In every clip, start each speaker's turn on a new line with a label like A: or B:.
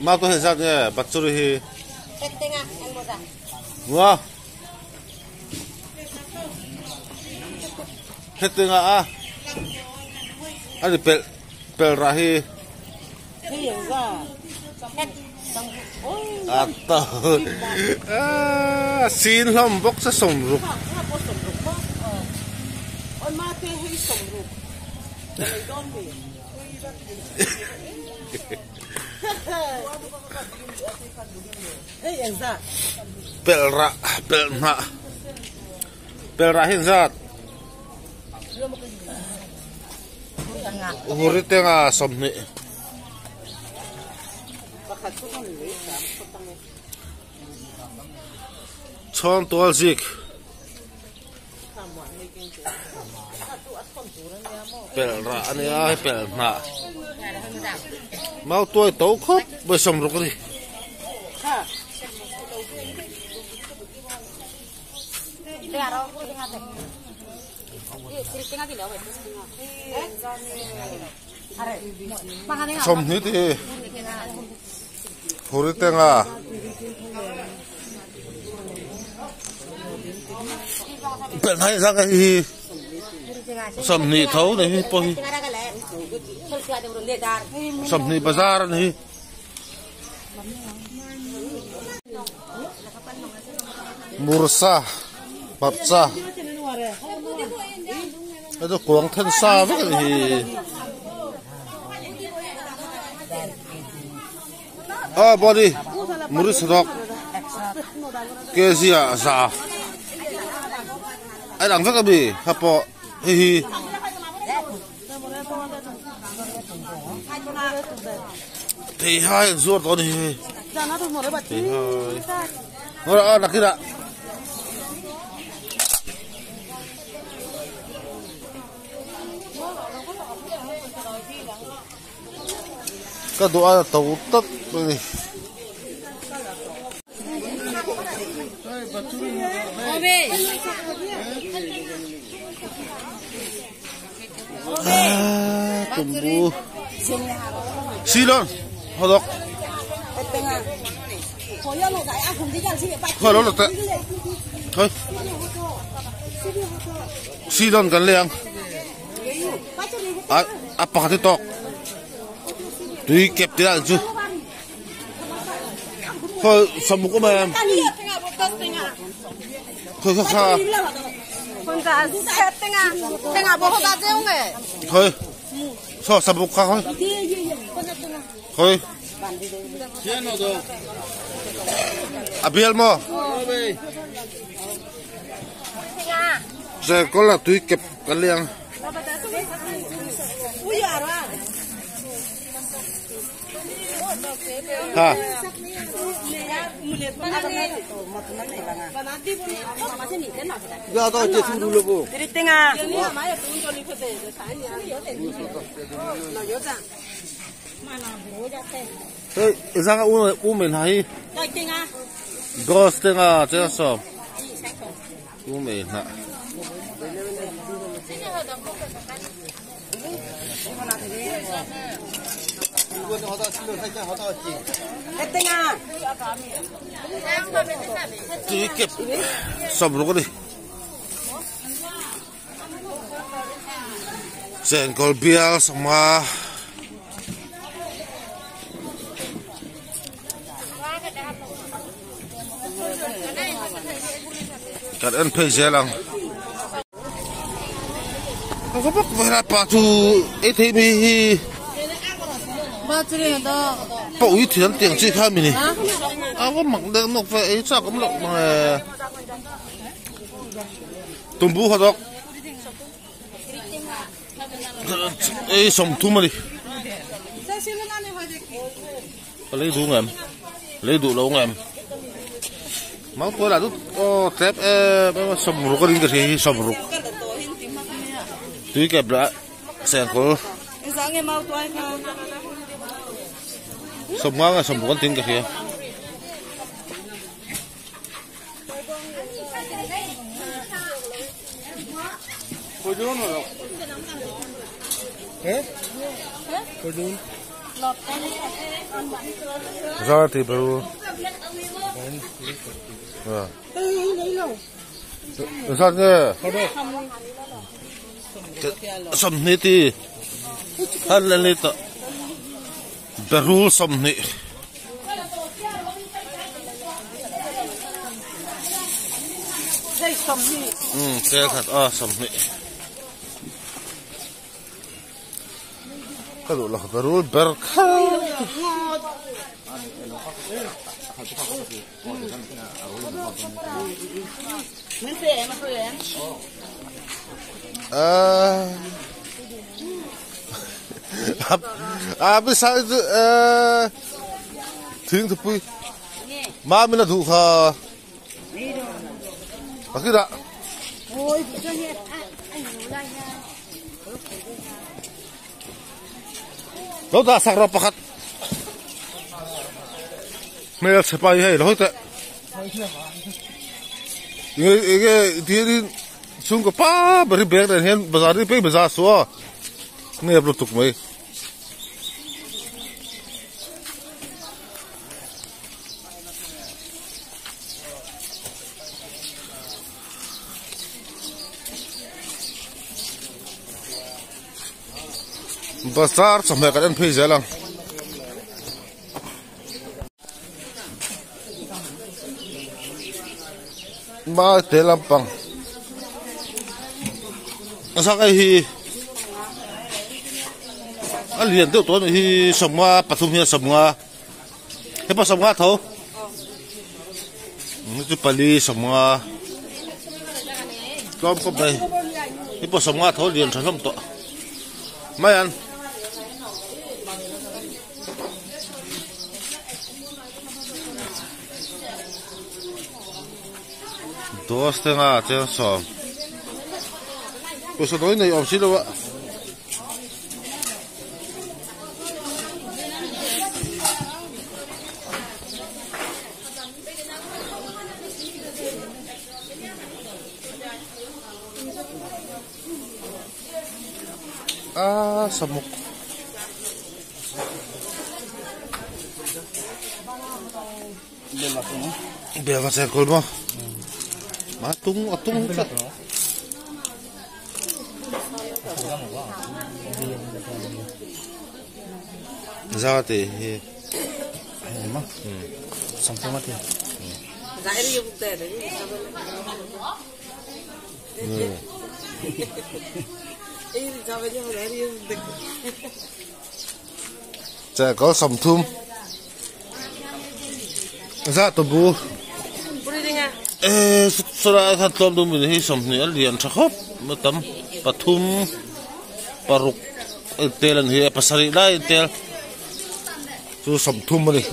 A: Mau to hei zat nge batchuri hi. Nga. Hetinga a. Ani pel pel ra hi. A to. A sin hlawm bawk se sawmruk. Pelh rah pelh hnah pelh rah hi zat huri tenga 20 chhawng tual zik. Pelh rah a nia hei pelh hnah mau tuai to khawp mai 60 a ni. 20 te hi huri tenga. Pelh hnai zak a hi 20 tho ni hi pawh hi 20 bazar a ni hi. Mursa hmarcha hei chu kuang then sa vek a ni hi. A body muri chhawk kg ah za a inang vek ami kha pawh hei hi theihai an zuar tawh a ni hei theihai a nakinah. Ka duh a to tak a ni. Tumbu silon hodok khoi lo la teh thôi silon kan lei ang a a pakhat hi tawk tui kep tih lah chu khawi samuk awm em khawi kha kha khawi saw samuk kha khawi khawi a bial maw Zerkawl ah tui kep ka leng. Ha. Hei zanga u u men ha hi. Ghost tenga chena sawm. U mei hnah. Tui kep 60 a ni. Chenkawl bial sangha. Kan en phei zel ang. Ka va bawk ve pa chu ei thei mi hi. Pa ui thiam tiang chi kha mi ni. A va mak deuh nawk ve ei chak awm loh mang e. Tumbu kha dawk. Ei 30 a ni. Ka lei duh ngem lei duh lo ngem mang tuai lah chu aw tlep em em a 60 a ring ka hria hi 60 tui kep lah chengkawl 50 nge 60 an tin ka hria. Zar ti beru. Zar nge. Sawmhnih ti. Han la ni tawh. Berul 20. Tel khat a 20. Ka duh lo berul ber kher. A bisa chu thing thupui mamin a duh kha pakira lo dah sak rawh pakhat hmel chhe pai hei lo hawi teh enge enge tihianin chhungkaw pa ber hi bag nen hian bazar hi phei bazar suh a nep lutuk mai. Bazar chawhmeh kan en phei zel ang. Mai te lampang a zak ai hi a lian deuh tawh a nih hi sawmnga pathum hian sawmnga hepa sawmnga tho chu pali sawmnga tlawm khawp mai hepa sawmnga tho lian tha hlawm tawh mai an. Dos te nga cheng sawm pawisa nawi nei awm si lo a. A samuk bel ka chen kawl maw a tung a tung tlat za tih hi Chehkawl 30 zat ta bu eh saw lai khan tlawm deuh min hi 20 a lian tha khawp mai tam pathum paruk a intel a ni hi a pasarih lai a intel chu 30 a ni.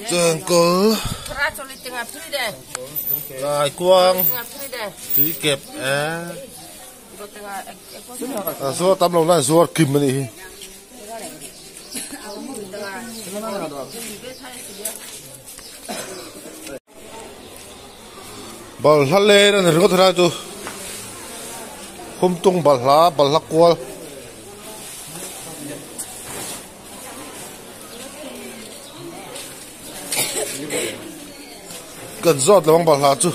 A: Chengkawl Kaikuang Tuikep a zuar tam lo lai zuar kim a nih hi. Balhla len a ni ringawt helai chu Humtung balhla balhla kual kan zawt lo ang balhla chu.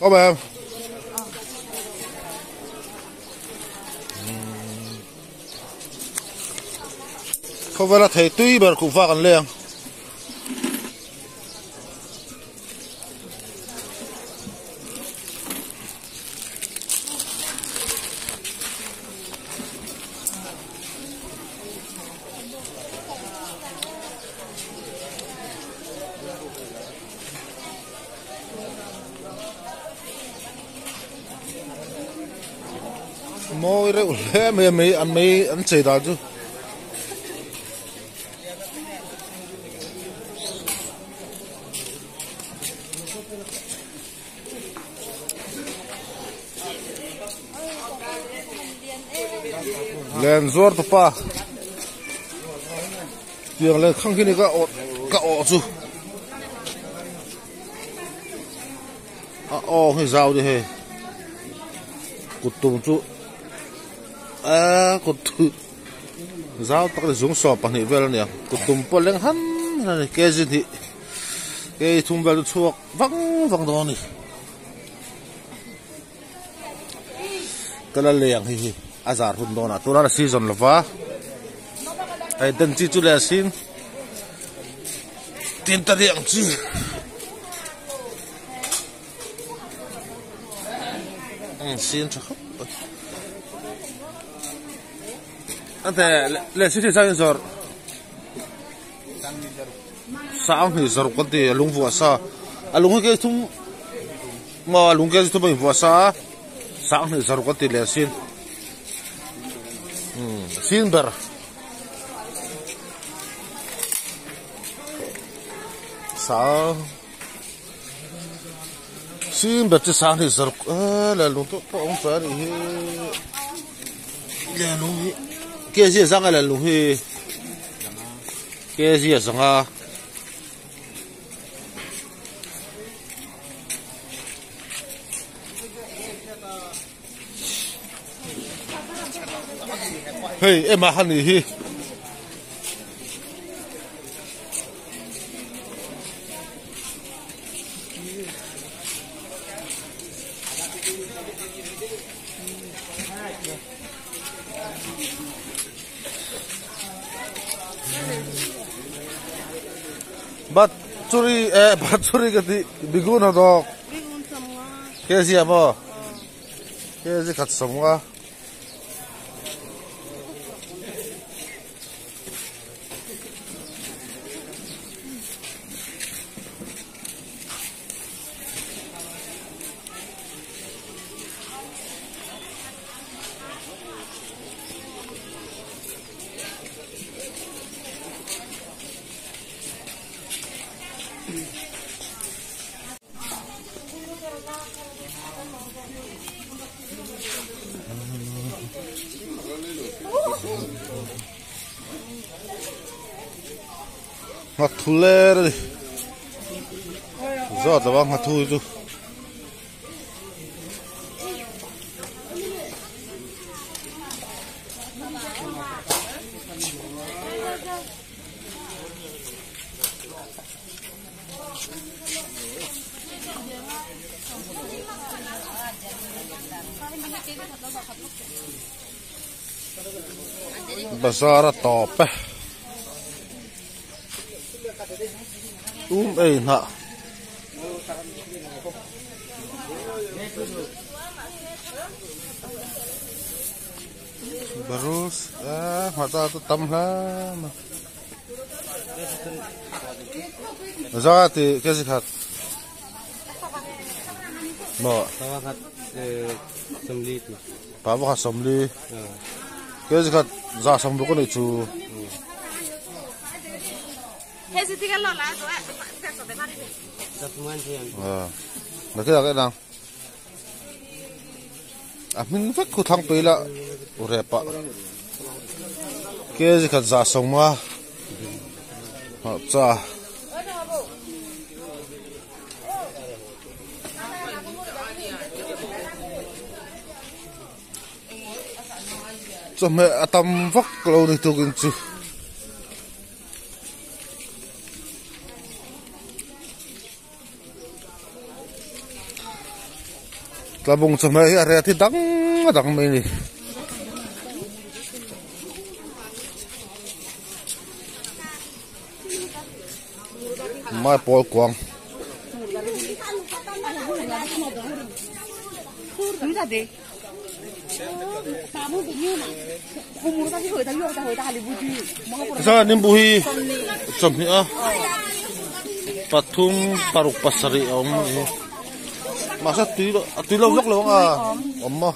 A: Awm em? Khawvela thei tui ber kuhva kan lei ang. Mawi reuh hle mai a mei an mei an chei dan chu. Len zuar tupa tiang len khang khi ni ka awh ka awh chu a aw hi zau ni hei kut tum chu a kut zau tak a ni zung 12 vel a ni ang kut tum pawh leng han a ni kg hnih kg thum vel chu chhuak vang vang dawn a ni. Ka la lei ang hei hi a zar hun dawn ah tunah a season lova hei den chi chu leh sin tin ta riang chi um sin tha khawp mai a te leh si sang in zawrh sang hi zawrh kan ti a lung vuah sa a lung hi kei thum Maw lung ke chu mai vuah sa a sang hnih zaruk a ti leh sin umm sin ber sang sin ber chu sang hnih zaruk eee leh lung te pawh a awm fai a nih hi leh lung hi kg a zang a leh lung hi kg a zang a. Hei ema hani hi Bat churi eh bat churi ka ti bigun ho dawk kg a maw kg khat sawmnga. Nghathu ler a ni zawt lova nghathu hi chu. Bazar a tawp e um ei hnah. Barus a hmata chu tam hle mai za ti kg khat maw pa pakhat sawmli kg khat za sawmruk a nih chu. A hming vek khu thlang tui la rep ah kg khat zah sawma hmarcha chawhmeh a tam vak lo ni tukin chu. Tlabung chawhmeh hi a reh hi dang a dang mai a ni. Maipawl kuang. Zan nimbu hi chawhmeh a pathum paruk pasarih a awm a ni mahse tui lo a tui lo vak lo ang a awm a.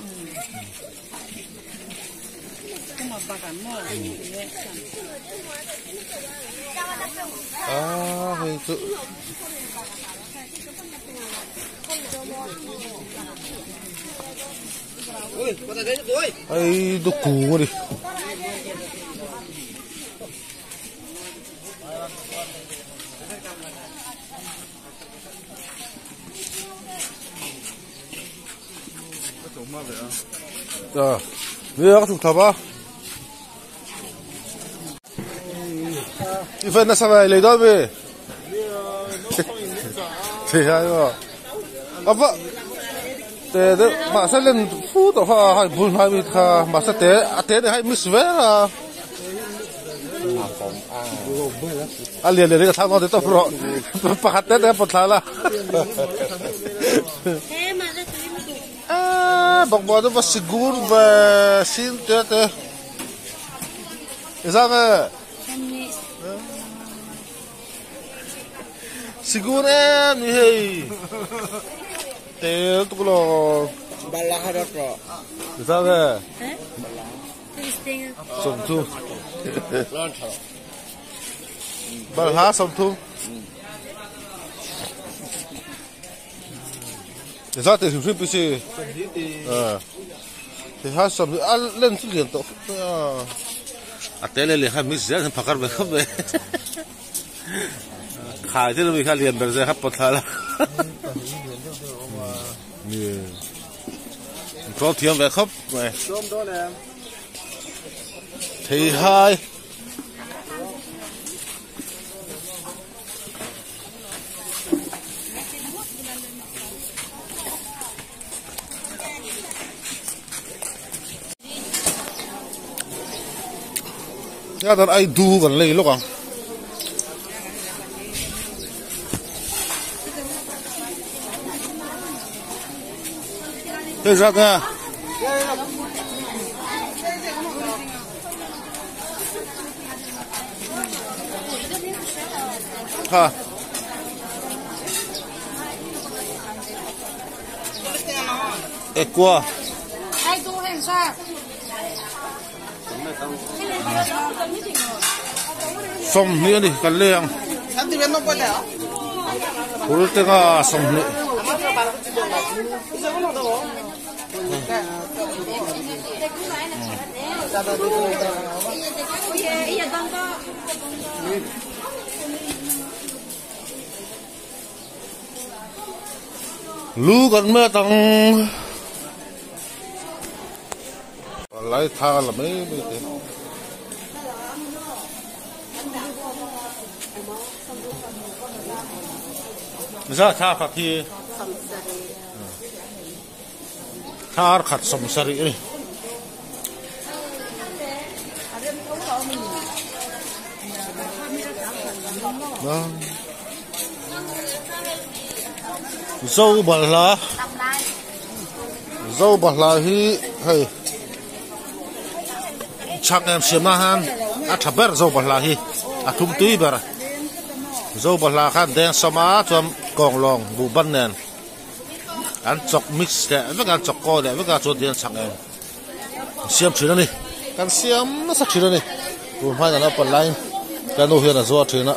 A: Aa hei chu. Ai du kung a ni. Nia ka chhuk thap a. I fan nasa ve lei dawn mi. Thei hai maw. A va te deuh mahse len fu tawh kha a hai bul hnai mi kha mahse te a te nen hai miss ve a. A lian lian hi ka thlak dawn ti tawp rawh. Pakhat te te a pawt thla la. Eee bawkbawn chu va sigur ve sin te te i zang e sigur em ni hei tel tuk lo i zang e sawmthum balhla sawmthum. Zat te hrim hrim pi si ti ha sam a len chu lian tawh khawp mai a a te leh leh kha mix zel hian phakar ve khawp mai khai te lemi kha lian ber zel kha pawt thla la ni thiam ve khawp mai thei hai. Nga dan ai du kan lei lawk ang. Hei zat nge. Ha. Ekua. Sawmhnih a ni kan lei ang. Phul te kha sawmhnih. Lu kan met ang palai tha la mai mai te. Za tha khat hi. Thar khat sawmsarih a ni. Zo balhla zo balhla hi hei chhak em siam na hian a tha ber zo balhla hi a thum tui ber zo balhla khan deng sawm a chuan kawnglawng buhban nen. An chawk mix leh vek a an chawk kaw leh vek a chuan tihian chhak em siam thin a ni kan siam nasa thin a ni tun hmain an open laiin ka nu hian a zuar thin a.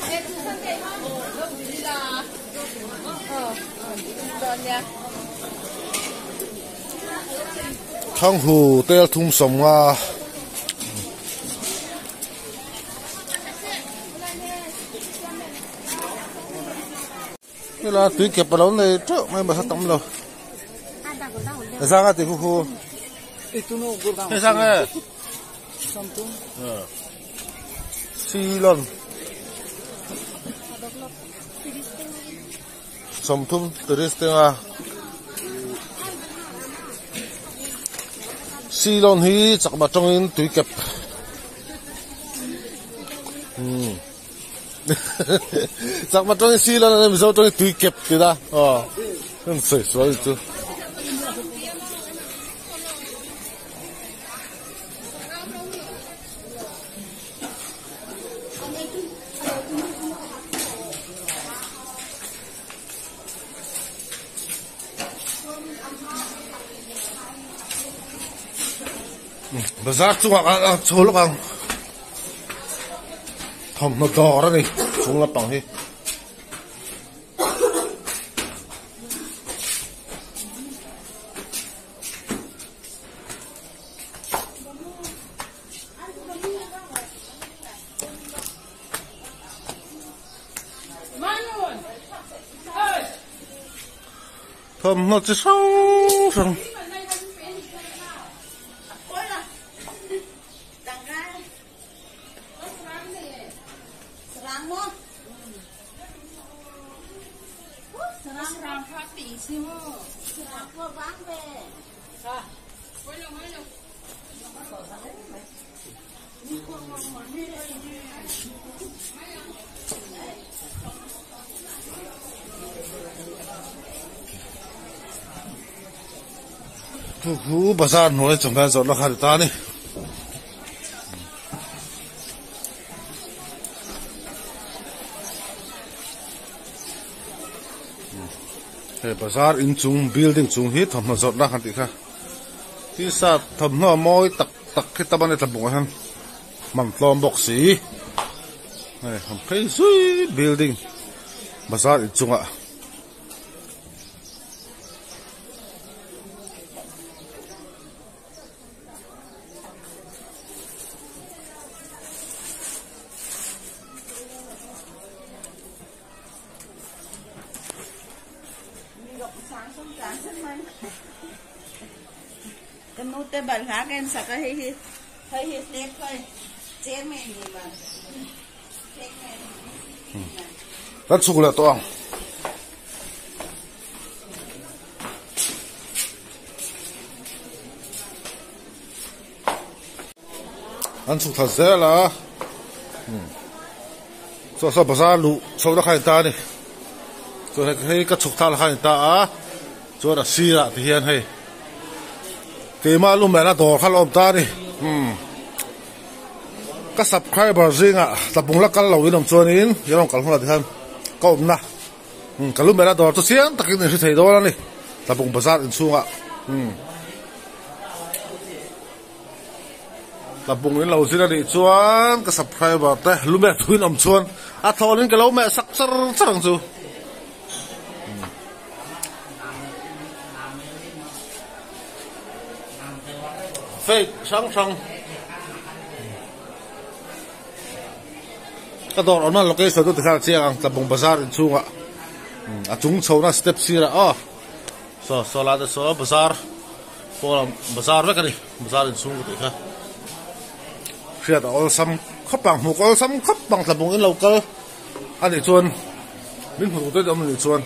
A: Thanghu tel thum sawmnga. Hela tui kep a lo nei teuh mai mahse tam lo zanga ti hu hu hei zang e silon sawmthum tourist te anga silon hi chakma tawngin tui kep umm. Chakma tawngin si lo na Mizo tawngin tui kep ti da aw kan sawi sual ni chu. Bazar chungah khan a chho lawk ang thawmhnaw dawr a ni chung lampang hi. Thawmhnaw chi hrang hrang. Chu chu bazar hnuai chawhmeh zawrhna kha a ni ta a ni. Hei bazar inchung building chung hi thawmhnaw zawrhna kan tih kha t-shirt thawmhnaw mawi tak tak khi tam a ni tlabungah hian hman tlawm bawk si hei han phei zui building bazar inchungah. Kan chhuk leh tawh ang. An chhuk thla zel a saw saw bazar luh chhoh na kha a ni ta a ni chuan hei ka chhuk thla kha a ni ta a chuan a sirah ti hian hei keimah lumeh na dawr kha a lo awm ta a ni ka subscriber zingah tlabung la kal lo in awm chuanin i rawn kal hunah ti hian ka awmna. Ka lu mela dawr chu chiang takin in hre thei dawn a ni Tlabung bazar inchhungah Tlabung in lo zin a nih chuan ka subscriber te lu meh thu in awm chuan a thlawnin ka lo meh sak char char ang chu. Fake hrang hrang. Ka dawr awmna location chu tikhan a chiang ang Tlabung bazar inchhungah a chung chhohna step sirah aw saw saw lai te saw bazar pawh bazar vek a ni bazar inchhung ka tih kha hriat a awlsam khawp ang hmuh ka awlsam khawp ang Tlabung in lo kal a nih chuan min hmu duh te awm a nih chuan.